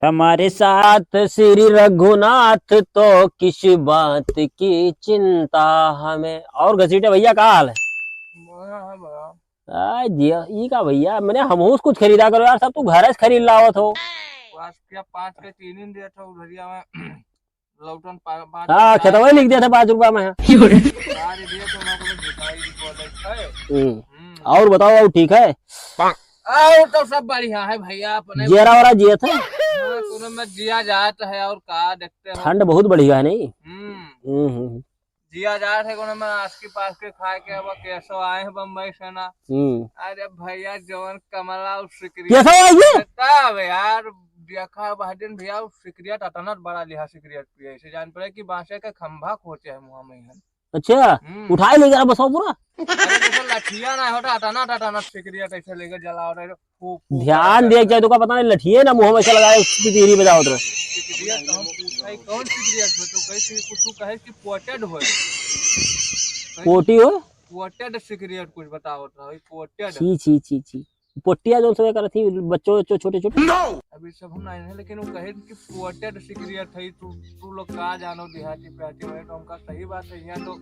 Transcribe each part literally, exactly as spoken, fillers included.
हमारे साथ श्री रघुनाथ तो किस बात की चिंता हमें। और घसीटे भैया, का हाल है? बढ़िया है भैया। आ, जिया, ई का भैया, मने हमहूँ से कुछ खरीदा करो यार, सब तू घर से खरीद लावत हो। पाँच के, पाँच के तीन दिन देत हो उधरिया में, लौटन पा-, पाँच हाँ, रुपया। खेतवा लिख दिया था पाँच रुपया में। अरे भैया, तो मैं अपने भिखारी जी को देख है। हम्म। हम्म। और बताओ, और ठीक है? और तो सब बढ़िया है भैया, अपने जियरा वाला जियत है? हाँ, कोनो में जिया जात है, और का देखते हो? ठंड बहुत बढ़िया है, नहीं? हम्म। हम्म, हम्म। जिया जात है, कोनो में आस के पास के खाए के, अब कैसो आए हैं बम्बई से ना। हम्म। अरे भैया, जवन कमला और सिकरिया कैसा है ये? तब यार, देखा बहदिन भैया, उ सिकरिया टटनत बड़ा लिहा सिकरिया पिए, इसे जान पड़े कि बांसे के खंभा खोचे है मुँह में हन। अच्छा, हम्म। उठाए ले जरा बसाओ पूरा। अरे, जैसे लठिया ना होता, टटनत, टटनत सिकरिया कैसे लेके जलाओ रहे, फूक, फूक ध्यान करके। दिया जाए तो का पता नहीं, लठिए ना मुँह में से लगाए, उसकी बीड़ी बजाओ तो। सिकरिया तो हम पूछा ही, कौन सिकरिया हो? तो कहे कि कुछ कहे कि पोटेड हो। पोटी हो? पोटेड सिकरिया कुछ बताओ तो, पोटेड। छी, छी, छी, छी। पोटिया जौन सब करत ही, बच्चों, बच्चों छोटे, छोटे। No! अभी सब हम नहीं है, लेकिन वो कहे कि पोटेड सिकरिया है, तू, तू लोग का जानो देहाती पेहाती में, तो हमका सही बात है, यहाँ तो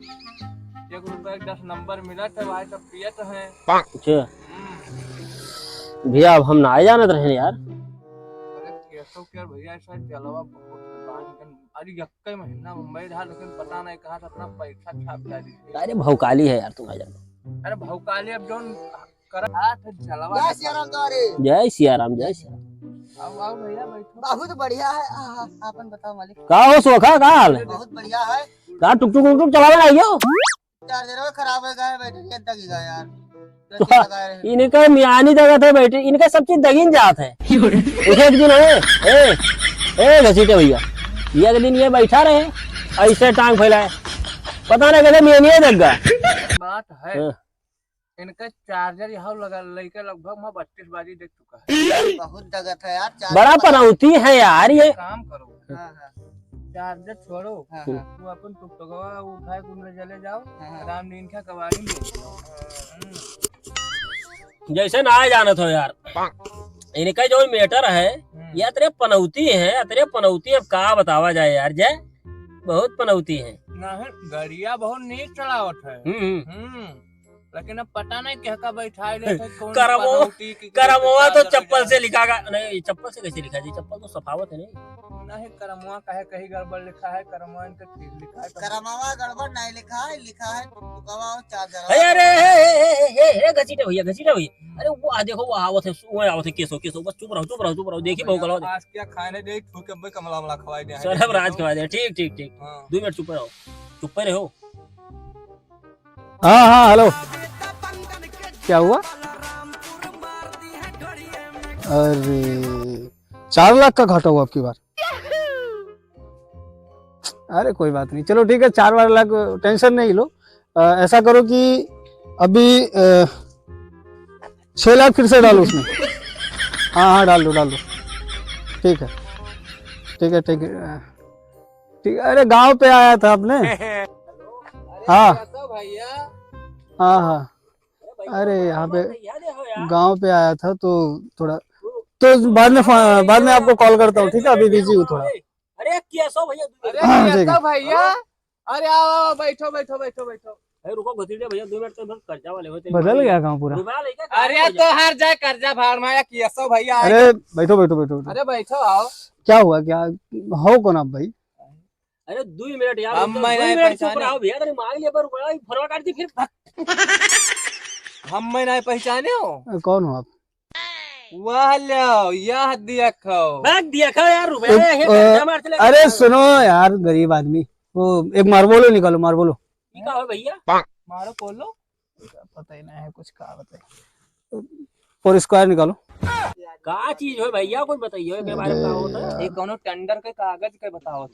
एक रुपया के दस नंबर मिलत है भाई, सब पियत हैं। अच्छा। हम्म। भैया, अब हम ना जानत रहे यार। अरे, केशव के यार भैया, ऐसा जलवा बहुत है, बाहर निकल, अरे, यक्के महीना मुंबई रहा, लेकिन पता नहीं कहाँ से अपना पैसा छाप डाली। अरे, भौकाली है यार, तू ना जानो। अरे, भौकाली अब जौन करत हाथ जलवा जय सिया राम द्वारे। जय सिया राम, जय सिया राम। आओ, आओ भैया, बैठो। बहुत बढ़िया है। आहा, आपन बताओ मालिक। का हो सोखा, का हाल है? बहुत बढ़िया है। का टुक टुक टुक टुक चलावे ना आइयो? चार्जर खराब हो गया है, बैटरी दगी गया यार। तो कैसे लगाए रहे? इनका मियानी जगह थे बैटरी, इनका सब चीज दगिन जात है। एक एक दिन है, ए, ए घसीटे भैया, ये एक दिन ये बैठा रहे, ऐसे टांग फैलाए, पता ना कैसे मियानी दग गया। बात है। हाँ। इनका चार्जर यहाँ लगा, लइके लगभग वहाँ बत्तीस बाजी देख चुका है। बहुत जगत है यार, चार्जर बड़ा पता पनौती है यार ये। काम करो। हाँ, हाँ। चार्जर छोड़ो। हाँ, हाँ। तू अपन टुकटुकवा उठाए, कुंडे चले जाओ। हाँ, हाँ। राम दिन का कबाड़ी में। हम्म। जैसे ना जानत हो यार, इनका जो मैटर है, हम्म। ये अतरे पनौती है, अतरे पनौती, अब का बतावा जाए यार, जय बहुत पनौती है। नहीं, गड़िया बहुत नीक चलावत है। हम्म, हम्म। हम्म। लेकिन अब पता नहीं केहका बैठाए लेत है, कौन करमो-, पनौती की करमवा तो चादर चप्पल लगा से है। लिखा गा-, नहीं, चप्पल से कैसे लिखा जी? चप्पल तो सफावत है, नहीं? नहीं, करमवा काहे कहीं गड़बड़ लिखा है, करमवा इनका ठीक लिखा है। करमवा गड़बड़ नहीं लिखा है, लिखा है टुकवा और चादर। हे, अरे, हे, हे, घसीटे भैया, घसीटे भैया। हम्म। अरे, वो आ देखो, वो आवत है, वो आवत है, केसो, केसो, बस चुप रहो, चुप रहो, चुप रहो, देखी भैया, बहु गलत। आज क्या खाने दे, ठोके भाई कमला वमला खवाई दे, सरब राज खवाई दे, ठीक, ठीक, ठीक। हाँ। दो मिनट चुप रहो, चुप रहो। हाँ, हाँ, हेलो। क्या हुआ? अरे, चार लाख का घाटा हुआ अब की बार। अरे, कोई बात नहीं, चलो ठीक है, चार बार लाख टेंशन नहीं लो। अ, ऐसा करो कि अभी, अ, छह लाख फिर से डालो उसमें। हाँ, हाँ, डाल दो, डाल दो। ठीक है, ठीक है, ठीक है, अ, ठीक है। अरे, गांव पे आया था अपने। हाँ। कैसा भैया? हाँ, हाँ। अरे, यहाँ पे गांव पे आया था तो थोड़ा, तो बाद में फो-, बाद में आपको कॉल करता हूँ, ठीक है? अभी बिजी हूँ थोड़ा। अरे, कैसा भैया? अरे, हाँ, ठीक है। कैसा भैया? अरे, आओ, आओ, बैठो, बैठो, बैठो, बैठो। अरे, रुको, घसीटे भैया, दो मिनट तो बस कर्जा वाले होते हैं। बदल गया गाँव पूरा। रुपया लेके कहाँ अरे, भैया? तोहार जाए कर्जा भाड़ माया, कैसा भैया? अरे, बैठो, बैठो, बैठो, बैठो। अरे, बैठो, आओ। क्या हुआ, क्या हो, कौन आप भाई? अरे, दुई मिनट यार, हम रुक जाओ, मैं दुई नहीं मिनट चुप पहचाने। रहो भैया, तनी मांग ले, पर बड़ा ही फोनवा काट दी फिर। हम मैं नहीं पहचाने हो। अ, कौन हो आप? वाह लो, यह देखो। बैग देखो यार, रुपया तो, है, अ, कर्जा मार चले अरे गए। सुनो यार, गरीब आदमी, वो एक मार्बोलो निकालो, मार्बोलो। ये का हो भैया? मारो बोलो। पता ही नहीं है कुछ, का बताए। फोर स्क्वायर निकालो। का चीज हो भैया, कोई बताइए, के बारे में का होता है? ये कौनो टेंडर के कागज के बताओ।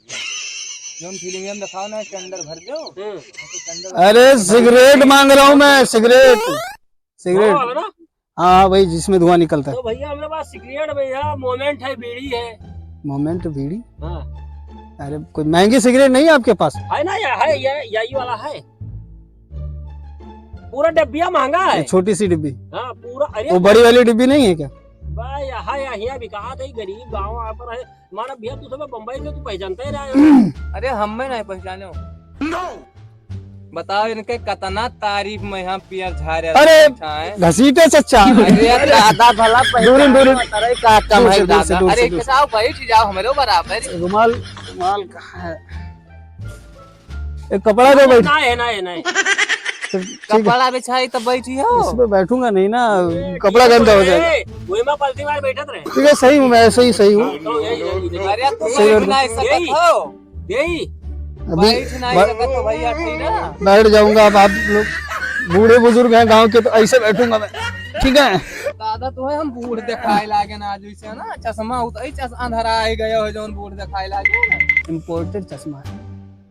जौन फिल्म में दिखाओ ना, टेंडर भर दो। हम्म। तो टेंडर अरे, सिगरेट मांग रहा हूँ मैं, सिगरेट। सिगरेट। धुआं वाला ना? हाँ, हाँ, वही जिसमें धुआं निकलता है। तो भैया, हमारे पास सिगरेट भैया, मोमेंट है, बीड़ी है। मोमेंट बीड़ी? हाँ। अरे, कोई महंगी सिगरेट नहीं है आपके पास? है ना, या है, या, यही वाला है। पूरा डिब्बिया महंगा ये है। छोटी सी डिब्बी? हाँ, पूरा, अरे वो बड़ी वाली डिब्बी नहीं है क्या? हाय, हाय, हियाँ बिकात है, गरीब गाँव आ पर है। मारा भैया, तू सब बम्बई से, तू पहचानता ही रहा है। अरे, हम में नहीं पहचाने हो। बताओ, इनके कतना तारीफ में हम पियर झारे अरे, अच्छा है। घसीटे चचा। अरे, दादा भला पहचाने दूर, दूर। अरे, का कम दूर है से, दूर से, दादा। दूर से, अरे, दूर से। बताओ, बैठ जाओ, हमरे बराबर। रुमाल, रुमाल कहाँ है? एक कपड़ा दे बैठ। ना है, ना है, ना है। फिर ठीक है। कपड़ा बिछाई तो बैठी हो। इसमें बैठूंगा नहीं ना, ए, कपड़ा ठीक गंदा हो है। जाएगा। वही में पलथी मार बैठत रहे। ठीक है, सही हूँ मैं, ऐसे ही सही हूँ। हाँ, तो यही, यही, यही। अरे, तू सही बैठ बात। नहीं सकत यही। हो। यही। अभी बैठ नहीं बै-, सकत हो भैया, ठीक है ना? बैठ जाऊंगा। अब आप लोग बूढ़े बुजुर्ग हैं गांव के, तो ऐसे बैठूंगा मैं, ठीक है? दादा, तो है हम बूढ़ दिखाए लागे ना, जैसे ना चश्मा उत-, ऐ चश्मा अंधरा आ गया हो, जौन बूढ़ दिखाए लागे ना। Imported चश्मा है।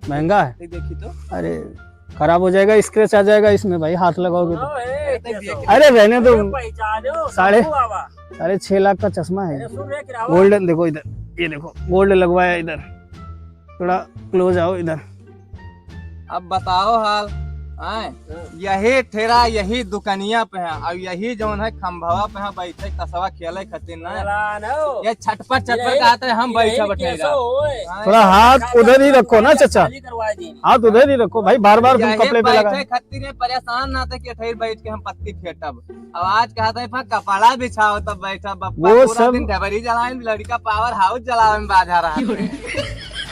महंगा है। ये देखी तो। अरे, खराब हो जाएगा, scratch आ जाएगा इसमें भाई, हाथ लगाओगे तो। हाँ, ए, अरे, कैसे हो? अरे, रहने दो। अरे, पहचाने हो, साढ़े, शंभू बाबा। साढ़े छह लाख का चश्मा है। अरे, सुन रहे कि रावण? Golden, देखो इधर, ये देखो, gold लगवाया इधर। थोड़ा close आओ इधर। अब बताओ हाल, आए? हाँ। यही ठेरा, यही दुकनिया पे है, और यही जौन है खंभवा पे है, बैठे तसवा खेले खातिर ना। अरे ना हो। ये छटपट, छटपट यही, कहते हैं, हम यही बैठे, बैठे केसो रहा। होए। हाँ, थोड़ा ये हाथ उधर ही रखो ना, चाचा। खाली करवा दी। हाथ उधर ही रखो भाई, बार बार तुम यही कपड़े पे लगा। बैठे खातिर ये परेशान ना थे कि ठेर बैठ के हम पत्ती फेंटब। अब आज कहते हैं, "पा कपड़ा बिछाओ, तब बैठब।" बप्पा वो पूरा सब दिन ढबरी जलाएं, लड़का power house जलावे में बाझा रहा है।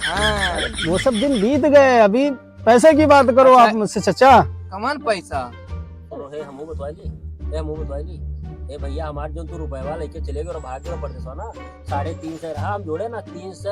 हाँ। वो सब दिन बीत गए, अभी पैसे की बात करो अच्छा। आप मुझसे, चचा। कमान पैसा? सुनो, हे, हमहू बतवाई ली, हे, हमहू बतवाई ली। हे भैया, हमार जौन तू रुपयवा लेके चले गए और भाग गए परदेसवा ना, साढ़े तीन सौ रहा, हम जोड़े ना, तीन सौ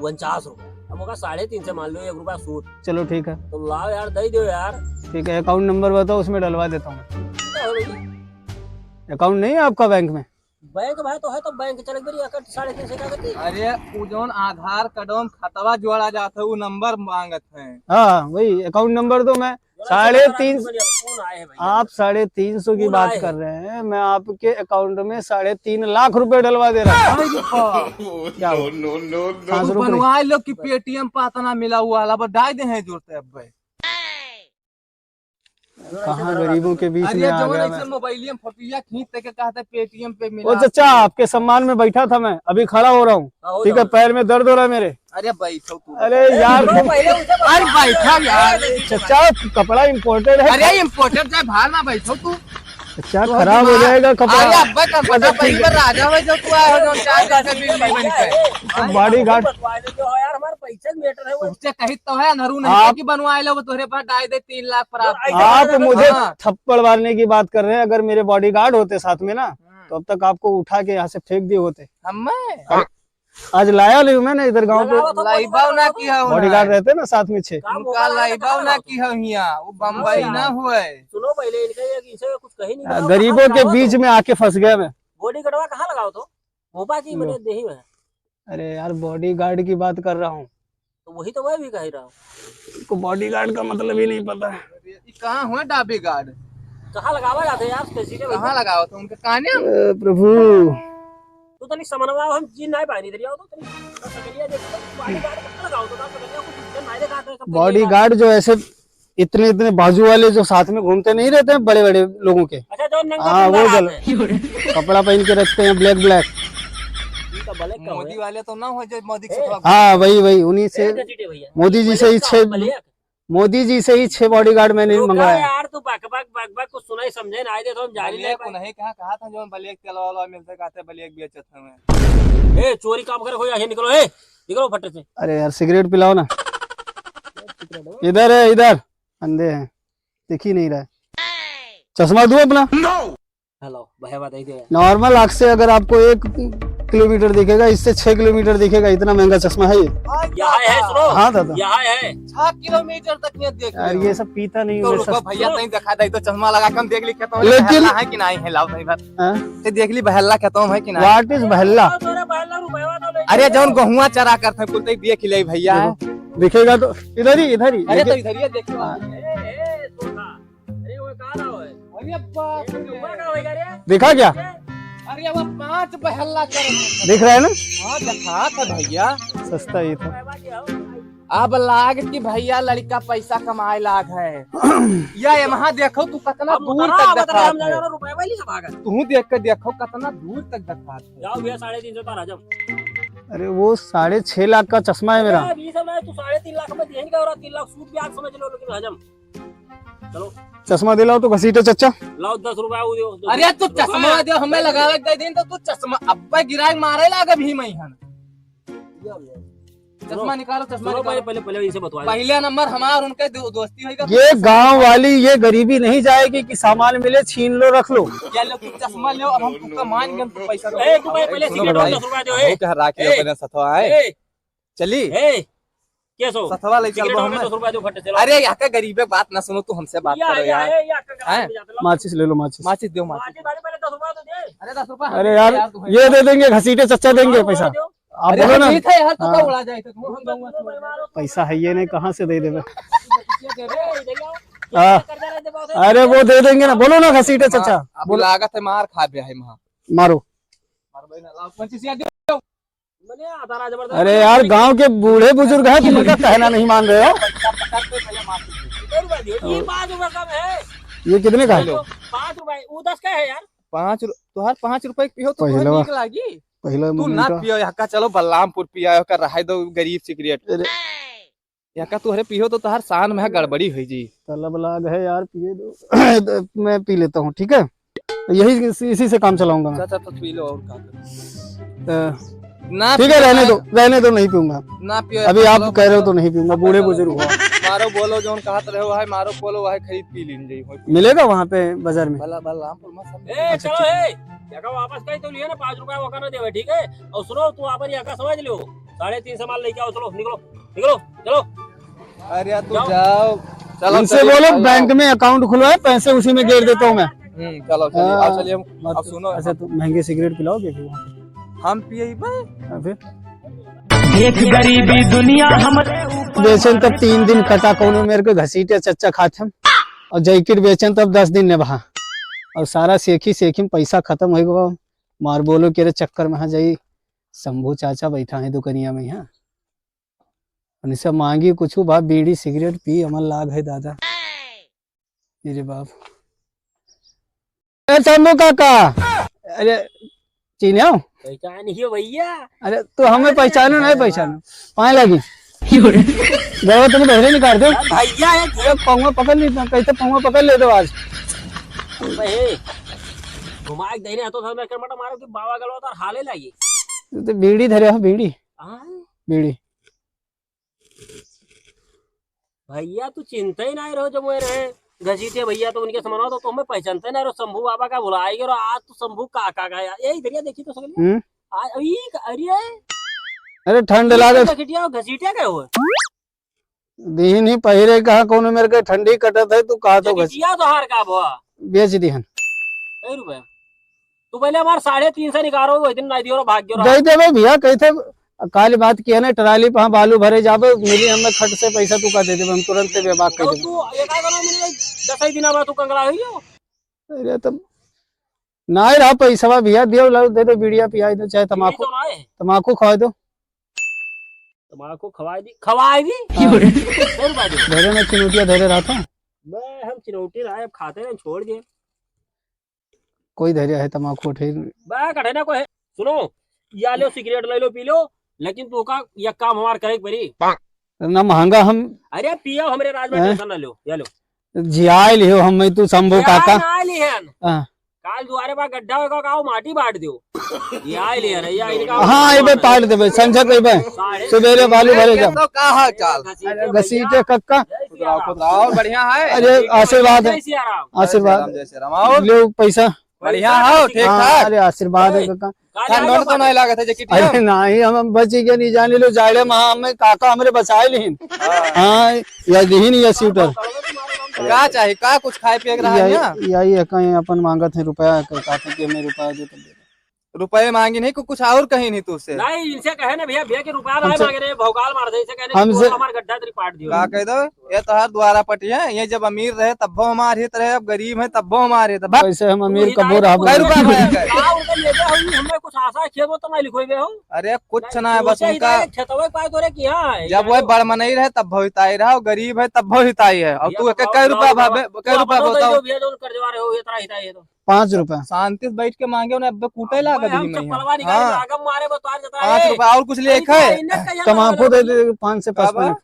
उनचास रुपया। अब होगा साढ़े तीन सौ, मान लो, एक रुपया सूद। चलो, ठीक है। तो लाओ यार, दे दो यार। ठीक है, account number बताओ, उसमें डलवा देता हूँ। क्या हो भैया? Account नहीं है आपका बैंक में? बैंक भाई तो है, तो बैंक चल गई, अगर साढ़े तीन सौ का गलती। अरे, वो जौन आधार कार्ड में खतवा जोड़ा जात है, वो number मांगत है। हाँ, वही account number तो मैं जोड़ा साढ़े तीन, कौन आए हैं भैया? आप साढ़े तीन सौ की कौन बात आए कर हैं? रहे हैं, मैं आपके account में साढ़े तीन लाख रुपए डलवा दे रहा हूँ। अरे बाप। क्या हुआ? No, no, no, no। सांस तो रुक रही। बनवा लो कि Paytm पे इतना मिला हुआ वाला, बस डाल दे हैं जोड़ते अब भाई। कहाँ गरीबों के बीच अरे में आ जवन गया ऐसे मैं। मोबाइलिया में फोटोया खींच के कहता Paytm पे मिला। ओ चचा, आपके सम्मान में बैठा था मैं, अभी खड़ा हो रहा हूँ। हाँ, हो ठीक है, जाओ। पैर में दर्द हो रहा है मेरे। अरे बैठो तू। अरे यार, अरे बैठा यार। चचा, कपड़ा imported है। अरे imported चाहे बाहर ना बैठो तू। चचा, खराब हो जाएगा कपड़ा। अरे अब्बा, कपड़ा अच्छा, ठीक है। पहली बार राजा हो जो तू आया हो, जो चार दिन से बिल्ली बन के। Bodyguard। बतवा दे, जो यार, हमारे पैसे के matter है वो। उससे कहित तो है, अनहरू नहीं आप कि बनवाए लो, वो तोहरे पास डाल दे तीन लाख पर आप। आप मुझे हाँ। थप्पड़ मारने की बात कर रहे हैं, अगर मेरे bodyguard होते साथ में ना, हम्म। तो अब तक आपको उठा के यहाँ से फेंक दिए होते। हमें? हाँ। आज लाया नहीं हूँ मैं ना इधर गाँव पे। लगाओ तो लाइबाव ना किया हो bodyguard ना। रहते ना साथ में छह। काम उनका होगा, लाइबाव ना किया हो हियाँ, वो बम्बई ना हुए। सुनो पहले इनका, ये इनसे कुछ कही नहीं, आ, बताओ, गरीबों के बीच में आके फंस गया मैं। Bodyguardवा कहाँ लगाओ तो? भोपा की लो। मैंने देही में। अरे यार, bodyguard की बात कर रहा हूँ। तो वही तो मैं भी कह रहा हूँ। इनको bodyguard का मतलब ही नहीं पता है। ये कहाँ हुआ डाबी guard? कहाँ लगावा जाते हैं यार, कैसी के कहाँ भैया? लगाओ तो उनके काने? ए, प्रभु। तू तनिक समनवा, हम जी नहीं पानी तेरी आओ तो तनिक। तो सकलिया देख तो bodyguard कहाँ लगाओ तो, तो सकलिया कुछ नहीं देखा तो सब bodyguard जो ऐसे इतने, इतने बाजू वाले जो साथ में घूमते नहीं रहते हैं बड़े-बड़े लोगों के? अच्छा, जो नंगे हाँ, पुंगा वो रहते हैं। कपड़ा पहन के रखते हैं black, black। ये तो black का मोदी हुआ। वाले तो ना हो जो मोदी के ए। साथ। हाँ, वही, वही, उन्हीं से। ए, गजटे भैया। मोदी जी से ही black का छह, black। मोदी जी से ही छह bodyguard मैंने रुका मंगवाया। यार, तू बक, बक, बक, बक, कुछ सुनाई समझे ना, आए दे तो हम जाने black नहीं को पाए। नहीं कहा, कहा था जो black तेल वाला मिलते, कहते black बेचत हमें। ए, चोरी काम करे कोई, आगे निकलो, ए, निकलो फट्टे से। अरे यार, सिगरेट पिलाओ ना। इधर है, इधर। अंधे हैं, दिख ही नहीं रहा है। चश्मा दूं अपना? Hello, भाई, बात आई दे। Normal आँख से अगर आपको एक किलोमीटर दिखेगा, इससे छह किलोमीटर दिखेगा, इतना महंगा चश्मा है ये। यहाँ है, सुनो। हाँ दादा। यहाँ है। छह किलोमीटर तक नहीं देख यार, रहे हो। ये सब पीता नहीं तो हूँ मैं, रुको सस्ता। भैया, तहीं दिखा दे तो चश्मा लगा के हम देख ली, खेतों में लेकिन बहला है कि नहीं है, लाओ भाई बात। हाँ? ते देख ली बहला खेतों है कि नहीं? What is बहला? अरे जौन गहुआ चरा करते हैं, कुल तो देख ले भैया। देखो, दिखेगा तो इधर ही, इधर ही। अरे तो देखिए। इधर ही है, देखो। हाँ। ए, ए, सोना। अरे वो कहाँ रहा है? अरे बाप रे। देखा क्या? अरे वो पांच बहला कर। दिख रहा है ना? हाँ, दिखा था भैया। सस्ता ही था। अब लाग कि भइया लड़िका पैसा कमाए लाग है। या एमहा देखो तू कतना अब दूर उतरा, तक अब उतरा, देखात हम है। जाना रुपया वाली है भागत। तू देख के देखो कतना दूर तक देखात है। जाओ भइया, साढ़े तीन सौ तार हजम। अरे वो साढ़े छह लाख का चश्मा है मेरा। अरे अभी समय तू साढ़े तीन लाख में देन का और तीन लाख सूद ब्याज समझ लो, लेकिन हजम। चलो। चश्मा दिलाओ तो घसीटे चच्चा। लाओ दस रुपया वो दो, दो अरे तू रुपया। चश्मा दे, हमें लगा लग दे दिन तो तू चश्मा अब्बा गिराए मारे लाग अभी मैं हन। चश्मा निकालो, चश्मा सुनो, निकालो। पहले, पहले, पहले इनसे बतवा दो। पहला नंबर हमार उनके दो-, दोस्ती होइगा। ये गांव वाली, ये गरीबी नहीं जाएगी कि सामान मिले, छीन लो, रख लो। क्या लो, तू चश्मा लो, अब हम तुमका मान गए, तो पैसा दो। ए, तू भाई, पहले सुनो सिगरेट भाई, दस रुपया दो, हम ए। कह रहा कि ए, अपने सथवा आए। ए, चली। ए, के सो? सथवा ले चल सिगरेट बा और हमें। दस रुपया दो फट से लो। अरे, यहाँ का गरीबे बात ना सुनो, तू हमसे बात या, करो या, यार। ए, या, का हैं? गरीबे जाते लो। माचिस ले लो, माचिस। माचिस दो, माचिस। माचिस वाले पहले दस रुपया तो दे। अरे, दस रुपया अरे यार, यार, तू है। ये दे देंगे, घसीटे चच्चा देंगे अरे, पैसा। दो। आप अरे, बोलो ना। ठीक है यार, तो हाँ। का उड़ा जाए तो तुम हम दूंगा। पैसा है ये नहीं, कहाँ से दे देबे? हाँ। अरे, वो दे देंगे ना, बोलो ना, घसीटे चच्चा, हाँ, अब बोलो। लागत है मार खा बे है वहाँ। मारो। मार भाई ना, लाओ, पच्चीस हजार दो। मने आधा राज जबरदस्त। अरे यार, गांव के बूढ़े बुजुर्ग हैं, तुम उनका कहना नहीं मान रहे हो। ये पाँच रुपया कम है। ये कितने का है? पाँच रुपया, वो दस का है यार। पाँच रु-, तुहार पाँच रुपया के पियो तो तुहार पहलवा। नीक लागी। पहला तू ना moment। पियो, यहाँ का चलो बलरामपुर पिया, यहाँ का रहाई दो गरीब सिगरेट। अरे। यहाँ का तुहरे पियो तो तुहार शान में गड़बड़ी हुई जी। तलब लाग है यार, पिए दो। मैं पी लेता हूँ, ठीक है? यही, इसी, इसी से काम चलाऊंगा मैं। अच्छा, अच्छा, तो पी लो और का करो। अ, ना ठीक है, पियो रहने ना। दो, रहने दो, नहीं पीऊंगा। ना पियो, अभी आप चलो, कह रहे हो तो नहीं पीऊंगा, बूढ़े बुजुर्ग हो। मारो बोलो, जौन कहत रहे हो, वही मारो बोलो, वही खरीद पी लीन जाई, वही पी। मिलेगा वहाँ पे बाजार में? भला, भला, रामपुर में सब ए, अच्छा, चलो, ठीक है। ए, यहाँ का वापस कहीं तो लिया ना, पाँच रुपया वो का ना देवे, ठीक है? और सुनो, तू आप यहाँ का समझ लो, साढ़े तीन सौ माल लेके आओ, चलो, निकलो, निकलो, चलो। अरे यार, तू जाओ। जाओ। चलो, इनसे चलिए, बोलो, चलो। बैंक में account खुलवाए, पैसे उसी में गेर देता हूँ मैं। हम्म, चलो, चलिए, आओ, हाँ, चलिए, हम, बात अब तो, सुनो। अच्छा, तो महंगे सिगरेट पिलाओगे फिर वहाँ पे? हम पिए ही बे। हाँ, फिर? देख गरीबी दुनिया हमरे ऊपर बेचन तब तीन दिन कटा, कौनो मेरे को घसीटे चच्चा खात हम, और जैकेट बेचन तब दस दिन ने बहा, और सारा सेखी सेखी में पैसा खत्म हो गवा। मार बोलो के रे चक्कर में हाँ जाई, शंभू चाचा बैठा है दुकनिया में यहाँ। उनसे मांगी कुछ बा, बीड़ी सिगरेट पी, अमल लाग है दादा। मेरे बाप। ए शंभू काका, अरे चिन्हे हो? पहचान ही हो भैया। अरे तू हमें पहचानो नहीं पहचानो, पाए लागी। गवा तुम बहरे निकाल दो। भैया है। अरे पौवा पकड़ ली, कैसे पौवा पकड़ ले दो आज। भाई, घुमा के देने तो था, मैं कर मटा मारो कि बाबा गलवा तो हाले लागी। तू तो बीड़ी धरे हो, बीड़ी। हाँ। बीड़ी। भैया, तू चिंता ही नहीं रहो, जब वो रहे घसीटे भैया, तो उनके समझ तो तुम्हें पहचानते नहीं रहो, शंभू बाबा का बुलाएंगे और आज तो शंभू काका का यार, यही दरिया देखी तो सगले। हम्म। आ, ई क-, अरे, अरे, ठंड ई लागे। घसीटिया, घसीटिया क्या हुआ? दीन ही पहिरे कहा, कोनो मेरे के ठंडी कटत है, तू कहा तो घस-, जैकेटिया तो हार का भवा? बेच दिहन। कई रुपया? तू पहले हमार साढ़े तीन सौ निकालो, वही दिन नहीं दियो रे, भाग गयो रे। दे देबे भैया, कहते काल बात किया ना, ट्राली पे हाँ बालू भरे जाबे, मिली हमें खट से पैसा, तू का दे देबे, हम तुरंत बेबाक कर तो देबे। तू ये का करो, मिली दस ही दिन में तू कंगला हुई हो। अरे तब ना ही रहा पैसा भैया, दियो लाओ, दे दो, बीड़िया पियाई दो, चाहे तमाकू, बीड़ी तो ना है। तमाकू खवाई दो। तमाकू खवाई दी, खवाई दी। हाँ। सौ रुपया दे। धरे ना चिनौटिया धरे रहा था। मैं हम चिनौटी रहा, अब खाते हैं, छोड़ दिए। कोई धैर्य है तमाकू उठे? बा, कठे ना कोई है। सुनो, या लो सिगरेट ले लो, पी लो, लेकिन तू का या काम हमार करे के पड़ी। ना महंगा हम अरे पियो, हमरे राज में हैं? टेंशन ना लो, या लो। जियाए लिहो हम, मैं तू शंभू ए, काका। ना लिहन। हाँ। काल दुआरे पर गड्ढा होगा, का वो माटी बांट दियो। ये आए लिहन, या इनका हाँ, ये बे पाट देबे, संझा के बे। साढ़े सुबेरे बालू भरे ये जा। तो का हाल चाल? घसीटे अरे, घसीटे भैया। कक्का। जय सिया राम। खुद रहो, बढ़िया है। अरे, आशीर्वाद है। जय सिया राम। आशीर्वाद। जय श्री राम, जय श्री राम। आओ। ले पैसा। बढ़िया हो, ठीक हाँ, ठाक? अरे, आशीर्वाद है ए, कक्का। काले ठंड आइयो वंड तो बाबा। नहीं लागत है, जैकेटिया? अरे, नहीं, हम बची के नहीं जाने लो, जाड़े में हमें काका हमरे बचाए लेहिन। हाँ। हाँ, या दिहिन या स्वेटर। का चाही? का कुछ खाए पिए के रहा है यही, यहाँ? यही है, कहीं अपन मांगत है रुपया, कहीं कहते कि हमें रुपया दे तो दे। रुपये मांगी नहीं, कु-, कुछ और कहीं नहीं तुझसे। नहीं, इनसे कहे ना भैया, भैया के रुपया ना हमसे मांगे रे, भौकाल मार दे, इनसे कहने हमसे हमार गड्ढा तरी पाट दियो। का कह दो, ये तो हर द्वारा पटी है, ये जब अमीर रहे तब वो हमार हित रहे, अब गरीब है तब वो हमार हित। भाग। वैसे हम अमीर कबो रहबो कै रुपया भाई? का उनका ले दे, हम, हमें कुछ आशा है, खेत में तो नहीं लिखोइबे हो। अरे कुछ नहीं, ना है, बस उनका खेतवा पाए तोरे किया है, जब वो बड़ मनई रहे तब वो हिताई रहा, गरीब है तब वो हिताई है। और तू एक कै रुपया भावे, कै रुपया बताओ। भैया जो कर्जवा रहे हो, ये तरह हिताई है तो। पाँच रुपया। शांति से बैठ के मांगे, उन्हें अब कूटे लागत ही नहीं है। हाँ। पाँच रुपया और कुछ ले खाए। तमाकू दे दे, पाँच से पचपन।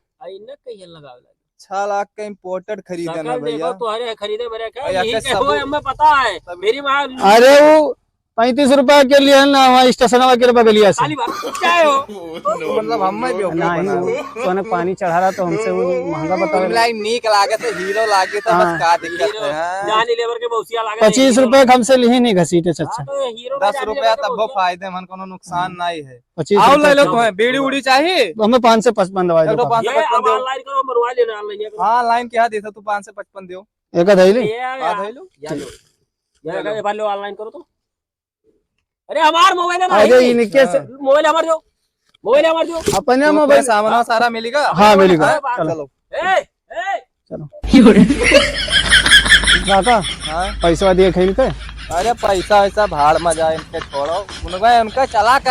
छह लाख का imported खरीदे ना भैया। खरीदे मेरे क्या? यही सब हमें पता है। मेरी माँ अरे वो पैंतीस रुपया के लिए ना, वहाँ स्टेशनवा के बगलिया से। खाली बात क्या है हो? मतलब हम में भी नहीं, वो तो उन्हें पानी चढ़ा रहा तो हमसे वो महंगा बतावे। नीक लागे तो हीरो लागे तो बस का दिक्कत है? जानी लेबर के मौसिया लागे। पच्चीस रुपया के हमसे लिही नहीं घसीटे चच्चा। हाँ, तो हीरो का दस रुपया तब वो फायदेमंद, कोनो नुकसान नहीं है। पच्चीस रुपया ले लो। तुम्हें बीड़ी उड़ी चाहिए? तो हमें पाँच से पचपन दवाई दो। पाँच से पचपन दो। Online करो, मंगवा लेना, online करो। हाँ, online क्या देता तू? पाँच से पचपन दो। एक धैली? हाँ, धैलो। या लो। या लो, एक बार लो, online करो तो। अरे हमार मोबाइल है ना, अरे इनके से मोबाइल हमार जो, मोबाइल हमार जो। अपने मोबाइल सामान सारा मिलेगा। हाँ, मिलेगा। हाँ, चलो। ए, ए। चलो। काका, हाँ? पैसा दिए खेल के। अरे पैसा वैसा भाड़ में जाए, इनके छोड़ो। उनका, उनका चला कर